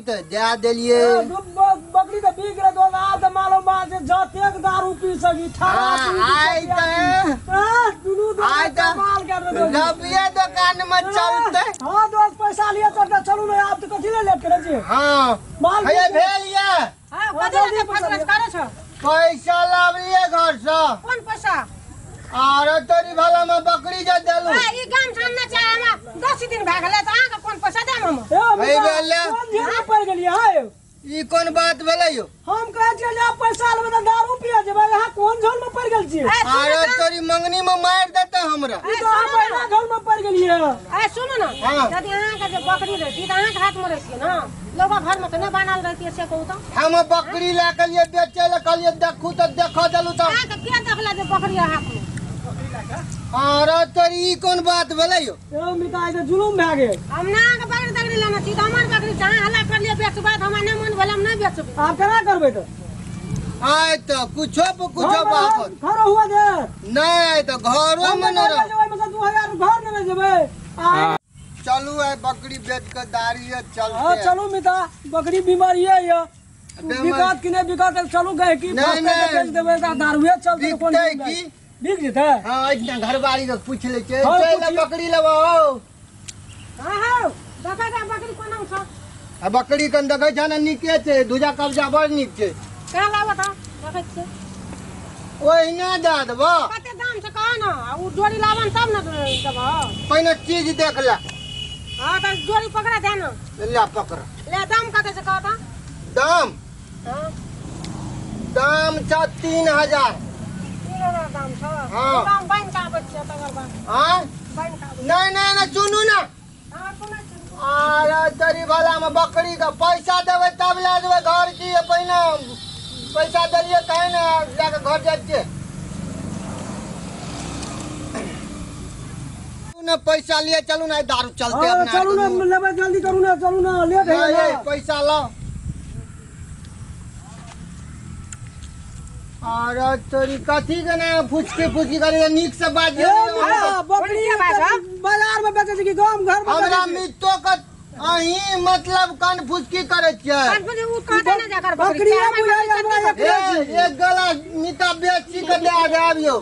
बकरी त दए देलिए। बकरी त बिक गेलै दोस्त, आब त मालूम बात छै जतेक दारू पी सकी ठारा आइ त दुनू आइ त माल के रबिया दुकान में चलते। हां दोस्त पैसा लिए चलते, चलू ने आब त कथि ले लेट करे छी। हां माल हे भेल ये। हां कथि ले फसरस करे छ? पैसा लावलिए घर से। कोन पैसा? आरे तोरी भला में बकरी जे देलू। ए ई गाम छानने छै हमरा 10 दिन भए गेलै त अहाँ के कोन पैसा देम हम? ए भेल कोन झेल पड़ गेलिए? हां ई कोन बात भेलै यो? हम कहै छियै जे पैसा लेबै त दारू पिए जेबै, अहाँ कोन झोल में पड़ गेल छियै? अरे तोरी मंगनी में मार देतै हमरा। ई त हम पहिला झोल में पड़ गेलियै। ए सुनू न, यदि अहाँ के जे बकरी रहती त अहाँ के हाथ में रहती न, लोग घर में त नै बान्हल रहती से कहू त। हम बकरी लए के लिए बेचै ले कहलियै देखू त देखा देलू त अहाँ के के देखला जे बकरी हाथ में? अरे तोरी ई कोन बात भेलै यो? ए मिता ई त जुलुम भए गेल। हम ना के बकरी तकरी लेने छी त हमर बकरी जहाँ हल्ला कर लियै बेचबै त हमरा नै मन भेल हम नै बेचबै। आब केना करबै त? आय त कुछो पर कुछो बात घर हुआ दे नै त घरो में न रह। ओइ में से 2000 घर ने जेबै। चलू आय बकरी बेच के दारी चलते। हां चलू मिता, बकरी बीमारी है ये बिकत कि नै बिकत? चलू गए की बेच देबै त दारुए चलतै कोन की बिक जेतै। हां इतना घरवाली के पूछ ले छै, चल बकरी लेबो। हां हां देखै त बकरी कोना छ? आ बकरी कन देखै छ ने नीके छै, दूजा कब्जा बड़ नीक छै। केना लाबत ह देखै छियै ओहिना दए देबो। कते दाम छै कह न, उ जोड़ी लाबन तब न देबो। पहिने चीज देख ले। हां त जोड़ी पकड़ा दे न। ले पकड़ ले। दाम कते छै कह त? दाम? हां दाम छ 3000। 3000 दाम छ? हां दाम बान्हि के आबै छियै तकर बाद। हां बान्हि के आबै। नै नै नै सुनू न। हां सुनै छी। अरे तोरी भला में बकरी के पैसा देबै तब ले जेबै घर की। पहिने पैसा देलियै तहन ने लए के घर जाइ छियै। ने पैसा लिए चलू ना दारू चलते अपना। चलू ना लेबै, जल्दी करू ना, चलू ना लेट है। पैसा लाओ। अरे तोरी कथी के ना फुचकी फुचकी करे, नीक से बाजियो। बकरी बाजार में बेचै छै कि गाम घर में? हमरा मित्तो के अहीं मतलब कन फुचकी करे छियै। कन फुचकी उ कहते ना जाकर बकरी बुझाय हमरा एक गला मिता बेची के दे आबियो।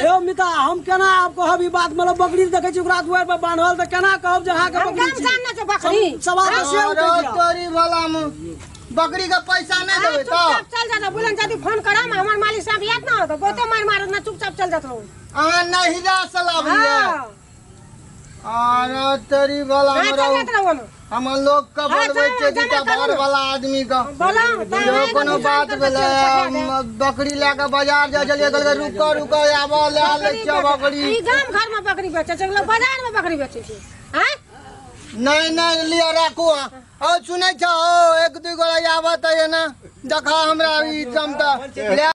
यौ मिता हम केना आब कहब ई बात? मतलब बकरी देखै छी ओकरा दुआर पर बान्हल त केना कहब जे अहाँ के बकरी छी? हम गाम छै बकरी सवाल त से उठै छै। तोरी भला में बकरी के पैसा नहीं देबै त चुपचाप चल जा। बोलन जदी फोन करम हमर मालिक साहब याद ना त बहुते मार मारत ना, चुपचाप चल जात रहू। अहाँ नहिरा से लाबियै। अरे तोरी भला में हम लोग के बोलबै छै कि घर वाला आदमी के कोनो बात भेलै। बकरी लए के बाजार जाइ छलियै, कहलकै रुको रुको आबऽ लए लै छियौ बकरी। ई गाम घर में बकरी बेचै छै, लोग बाजार में बकरी बेचै छै। हैं नहीं नहीं लिअ राखू। औ सुनै छौ एक दू गोरा आबऽ त एना देखा हमरा ई चमता।